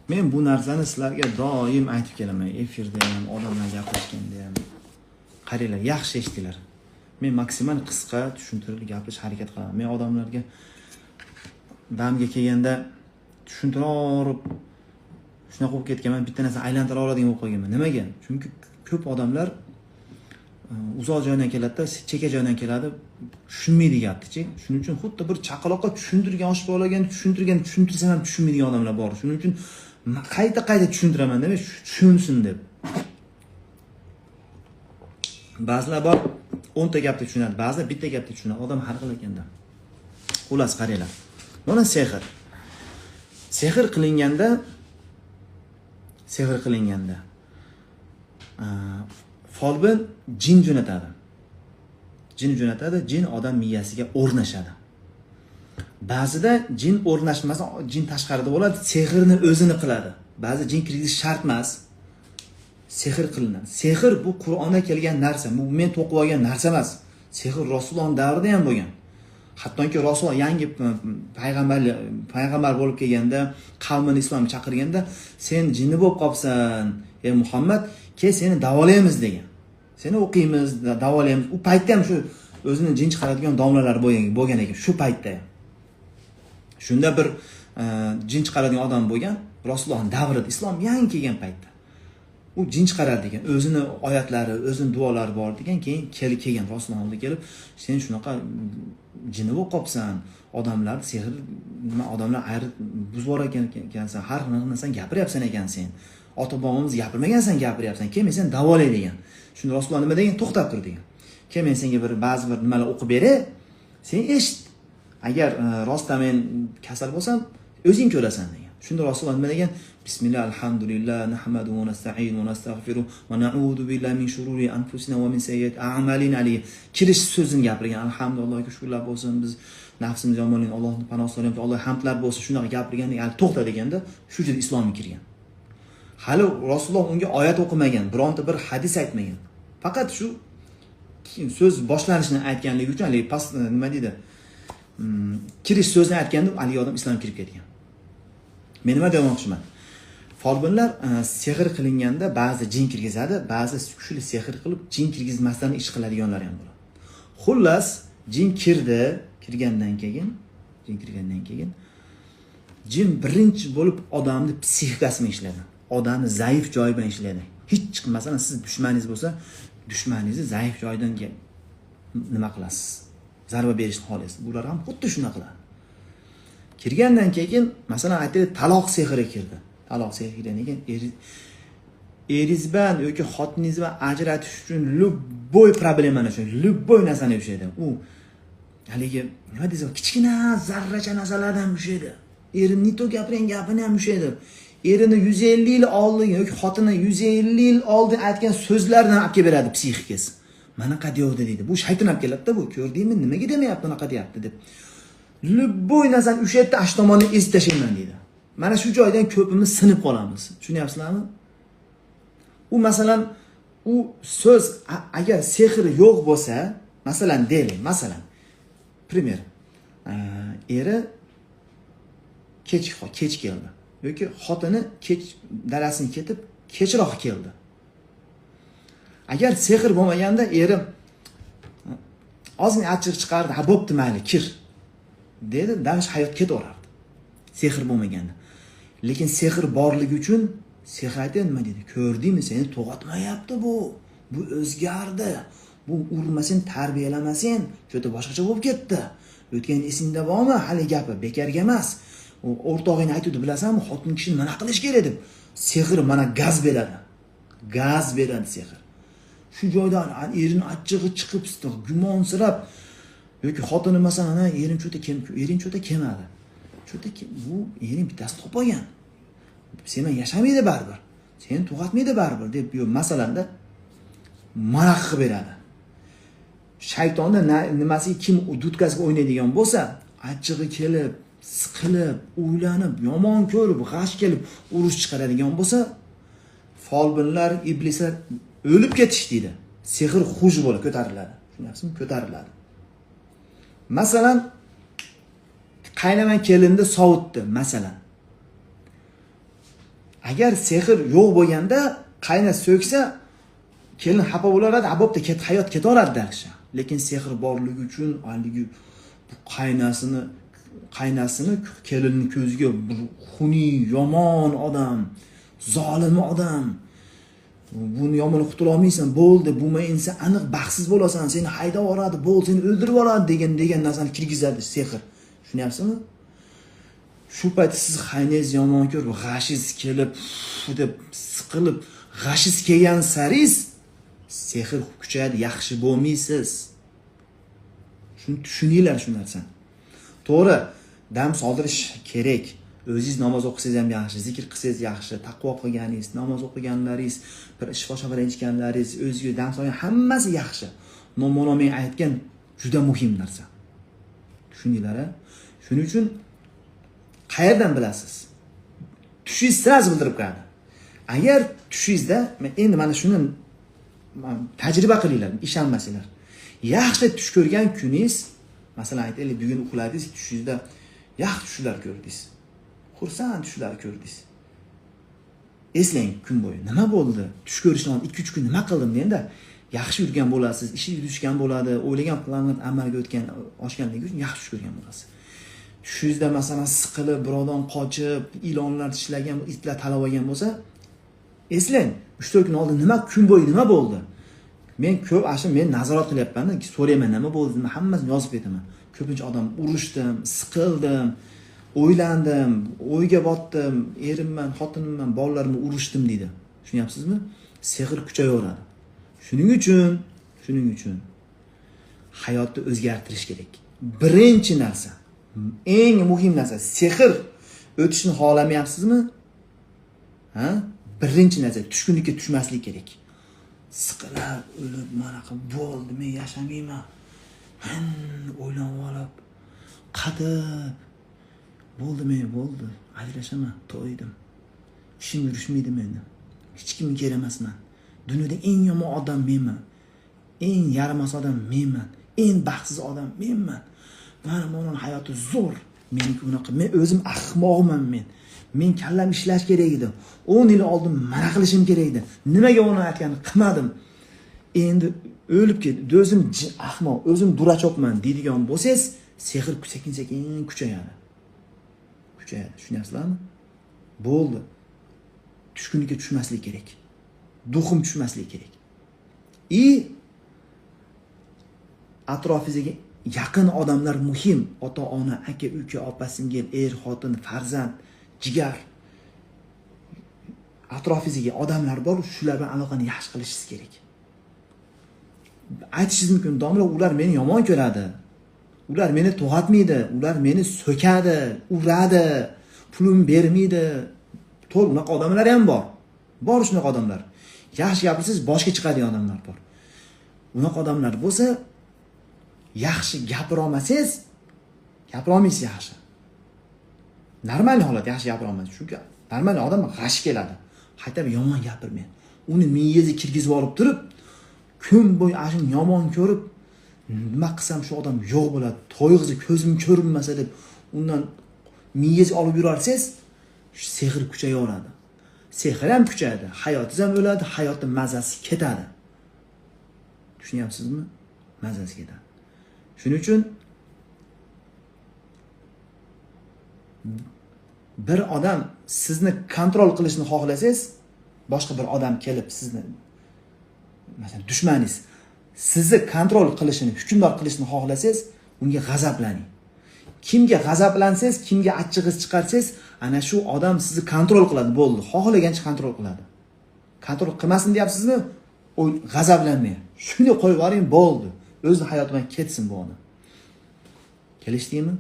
Men bu narsani sizlarga doim aytib kelaman, efirda ham, odamlar gaplashganda ham. Qaranglar, yaxshi eshitinglar. Men maksimal qisqa tushuntirib gapirishga harakat qilaman. Men odamlarga damga kelganda tushuntiraverib shunaqa bo'lib ketganman, bitta narsa aylantira oladigan bo'lib qolganman. Nimaga? Chunki ko'p odamlar uzoq joydan keladida, chekka joydan keladi, tushunmaydi gapnichi. Shuning uchun xuddi bir chaqaloqqa tushuntirgan, osh bolaga tushuntirgan, tushuntirsam ham tushunmaydigan odamlar bor. Shuning uchun qayta qayta tushuntiraman demak, tushunsin deb. Ba'zilar bor 10 ta gapni tushunadi, ba'zilar bitta gapni tushunadi. Odam har xil ekanda. Xullas, qaranglar. Mana sehr. Sehr qilinganda sehr qilinganda folbin jin jo'natadi. Jin jo'natadi, jin odam miyasiga o'rnashadi. Ba'zida jin o'rnashmasa, jin tashqarida bo'ladi, sehrni o'zini qiladi. Ba'zi jin kirgizish shart emas. Sehr qilinadi. Sehr bu Qur'onda kelgan narsa, bu men to'qib olgan narsa emas. Sehr Rasululloh davrida ham bo'lgan. Hattoki Rasululloh yangi payg'ambar bo'lib kelganda, qavmini islomga chaqirganda, sen jinni bo'lib qolsan, ey Muhammad, kel seni davolaymiz degan. Seni o'qiymiz, davolaymiz. U paytda ham shu o'zini jin chiqaradigan domlalar bo'lgan ekan, shu paytda ham. Shunda bir jin chiqaradigan odam bo'lgan, Rasulullohning davrida, islom yangi kelgan paytda. U jin chiqaradi degan, o'zini oyatlari, o'zini duolari bor degan, keyin kelgan Rasululloh oldiga kelib, sen shunaqa jinni bo'lib qolibsan, odamlar sehr, nima, odamlar ayirib buzib yuborar ekansan, har xil narsani gapiryapsan ekan sen. Ota-bobomiz gapirmagansan, gapiryapsan. Kel men seni davolay degan. Shunda Rasululloh nima degan? To'xtab tur degan. Kel men senga bir ba'zi bir nimalar o'qib beray, sen eshit. Agar rostdan men kasal bo'lsam, o'zing ko'rasan degan. Shunda Rasululloh nima degan? Bismillah, alhamdulillah, nahmadu va nasta'inu va nastag'firu va na'udhu billahi min shururi anfusina va min sayyiati a'malina alayhi. Kirish so'zini gapirgan. Alhamdulillah, shukrlar bo'lsin, biz nafsimiz yomonligini Allohning panohi so'raymiz, Alloh hamdlar bo'lsin, shunaqa gapirgandan hali to'xta deganda shu yerda islomga kirgan. Hali Rasululloh unga oyat o'qimagan, bironta bir hadis aytmagan. Faqat shu so'z boshlanishini aytganligi uchun haligi past nima deydi? Kirish so'zini aytganda haligi odam islomga kirib ketgan. Men nima demoqchiman? Folbinlar sehr qilinganda ba'zi jin kirgizadi, ba'zi kuchli sehr qilib jin kirgizmasdan ish qiladiganlar ham bo'ladi. Xullas, jin kirdi, kirgandan keyin, jin kirgandan keyin jin birinchi bo'lib odamni psixikasi bilan ishlaydi. Odamni zaif joyi bilan ishlaydi. Hech masalan siz dushmaningiz bo'lsa, dushmaningizni zaif joyidan nima qilasiz? Zarba berishni xohlaysiz. Bular ham xuddi shuna qiladi. Kirgandan keyin, masalan, aytaylik, taloq sehri kirdi. Taloq sehri kirgandan keyin eringiz bilan yoki xotiningiz bilan ajratish uchun любой problemani uchun, любой narsani ushlaydi. U haligi nima desam, kichkina zarracha narsalardan ushlaydi. Eri не то gapirgan gapini ham ushlaydi. Erini 150 yil oldin yoki xotini 150 yil oldin aytgan so'zlardan olib kelib beradi psixikasi. Manaqa deyapti deydi. Bu shayton olib keladida bu. Ko'rdingmi, nimaga demayapti, unaqa deyapti deb. Любой narsani ushlaydi, ash tomonni ezib tashlayman deydi. Mana shu joydan ko'pimiz sinib qolamiz. Tushunyapsizlarmi? U masalan, u so'z agar sehr yo'q bo'lsa, masalan deylik, masalan, пример, eri kech keldi yoki xotini kech dalasini ketib kechroq keldi. Agar sehr bo'lmaganda eri ozgina achchiq chiqardi, ha bo'pti mayli kir dedi, dalash hayot ketaverardi. Sehr bo'lmaganda. Lekin sehr borligi uchun sehr aytadi, nima deydi? Ko'rdingmi, seni to'g'atmayapti bu. Bu o'zgardi. Bu urmasang, tarbiyalamasang, juda boshqacha bo'lib ketdi. O'tgan esingda bormi? Hali gapi bekorga emas. U o'rtog'ing aytuvdi, bilasanmi, xotin kishini mana qilish kerak deb. Sehr mana gaz beradi. Gaz beradi sehr. Shu joydan erini achchig'i chiqib, gumonsirab yoki xotini masalan, ha, erim cho'ta kem, ering cho'ta kelmadi. Cho'ta bu ering bittasini topib olgan. Sen bilan yashamaydi baribir. Seni to'g'atmaydi baribir deb, yo masalanda maraq qilib beradi. Shaytonni nimasiga kim dudkasiga o'ynaydigan bo'lsa, achchig'i kelib, siqilib, o'ylanib, yomon ko'rib, g'ash kelib urush chiqaradigan bo'lsa, folbinlar, iblislar o'lib ketish deydi. Sehr xush bo'lib ko'tariladi. Tushunyapsizmi? Ko'tariladi. Masalan, qaynaman kelinni sovutdi, masalan. Agar sehr yo'q bo'lganda, qayna so'ksa, kelin xafa bo'laveradi, a bo'pti, ket hayot ketaveradi yaxshi. Lekin sehr borligi uchun haligi bu qaynasini kelinning ko'ziga bir xuni, yomon odam, zolim odam. Buni yomon qutula olmaysan, bo'ldi, bu inson aniq baxtsiz bo'lasan, seni haydab yuboradi, bo'ldi, seni o'ldirib yuboradi degan narsani kirgizadi sehr. Tushunyapsizmi? Shu payt siz qayningiz yomon ko'rib, g'ashingiz kelib, deb siqilib, g'ashingiz kelgan saringiz sehr kuchayadi, yaxshi bo'lmaysiz. Shuni tushuninglar, shu narsani. To'g'ri, dam soldirish kerak. O'zingiz namoz o'qisangiz ham yaxshi, zikr qilsangiz yaxshi, taqvo qilganingiz, namoz o'qiganlaringiz, bir shifo shafar ichganlaringiz, o'zingizga dam solgan hammasi yaxshi. Mana men aytgan juda muhim narsa. Tushundinglar-a? Shuning uchun qayerdan bilasiz? Tushingiz sразу bildirib qo'yadi. Agar tushingizda, endi mana shuni tajriba qilinglar, ishonmasanglar. Yaxshi tush ko'rgan kuningiz, masalan aytaylik, bugun uxladingiz, tushingizda yaxshi tushlar ko'rdingiz. Xursand tushlar ko'rdingiz. Eslang kun bo'yi nima bo'ldi? Tush ko'rishdan oldin 2-3 kun nima qildim deganda yaxshi yurgan bo'lasiz, ishingiz yurishgan bo'ladi, o'ylagan planingiz amalga o'tgan, oshganligi uchun yaxshi tush ko'rgan bo'lasiz. Tushingizda masalan siqilib, birovdan qochib, ilonlar tishlagan, itlar talab olgan bo'lsa, eslang, 3-4 kun oldin nima, kun bo'yi nima bo'ldi? Men ko'p ashu men nazorat qilyapman-da, so'rayman nima bo'ldi, nima, hammasini yozib ketaman. Ko'pincha odam urushdim, siqildim, o'ylandim, o'yga botdim, erimman, xotinimman, bolalarimni urushdim deydi. Tushunyapsizmi? Sehr kuchayaveradi. Shuning uchun hayotni o'zgartirish kerak. Birinchi narsa, eng muhim narsa, sehr o'tishni xohlamayapsizmi? Ha? Birinchi narsa, tushkunlikka tushmaslik kerak. Siqilib, o'lib, mana qilib bo'ldi, men yashamayman. Men o'ylanib olib, qatib bo'ldi, men bo'ldi, ajrashaman, to'ydim. Ishim yurishmaydi meni. Hech kimga kerak emasman. Dunyoda eng yomon odam menman. Eng yaramas odam menman. Eng baxtsiz odam menman. Mana buning hayoti zo'r. Meniki unaqa. Men o'zim ahmoqman men. Men kallam ishlash kerak edi. 10 yil oldin mana qilishim kerak edi. Nimaga uni aytganini qilmadim. Endi o'lib ketdi. O'zim ahmoq, o'zim durachokman deydigan bo'lsangiz, sehr sekin-sekin kuchayadi. Kuchayadi. Tushunyapsizlarmi? Bo'ldi. Tushkunlikka tushmaslik kerak. Duxim tushmaslik kerak. I atrofingizga yaqin odamlar muhim. Ota-ona, aka, uka, opa, singil, er, xotin, farzand, jigar. Atrofingizga odamlar bor, shular bilan aloqani yaxshi qilishingiz kerak. Aytishingiz mumkin, domla, ular meni yomon ko'radi. Ular meni to'g'atmaydi, ular meni so'kadi, uradi, pulim bermaydi. To'g'ri, unaqa odamlar ham bor. Bor shunaqa odamlar. Yaxshi gapirsangiz boshga chiqadigan odamlar bor. Unaqa odamlar bo'lsa, yaxshi gapira olmasangiz, gapira olmaysiz yaxshi. Normal holat yaxshi gapira olmaysiz. Chunki normal odam g'ashi keladi. Qayta yomon gapirmang. Uni miyangizga kirgizib olib turib, kun bo'yi ashuni yomon ko'rib, nima qilsam shu odam yo'q bo'ladi, to'yg'izi ko'zim ko'rinmasa deb undan miyangizga olib yurarsangiz, shu sehr kuchayaveradi. Sehr ham kuchayadi, hayotingiz ham o'ladi, hayotning mazasi ketadi. Tushunyapsizmi? Mazasi ketadi. Shuning uchun bir odam sizni kontrol qilishni xohlasangiz, boshqa bir odam kelib sizni, masalan, dushmaningiz sizni kontrol qilishini, hukmdor qilishini xohlasangiz, unga g'azablaning. Kimga g'azablansangiz, kimga achchig'ingiz chiqarsangiz, ana shu odam sizni kontrol qiladi, bo'ldi. Xohlagancha kontrol qiladi. Kontrol qilmasin deyapsizmi? U g'azablanmang. Shuni qo'yib yuboring, bo'ldi. O'z hayoti bilan ketsin bu odam. Kelishdingmi?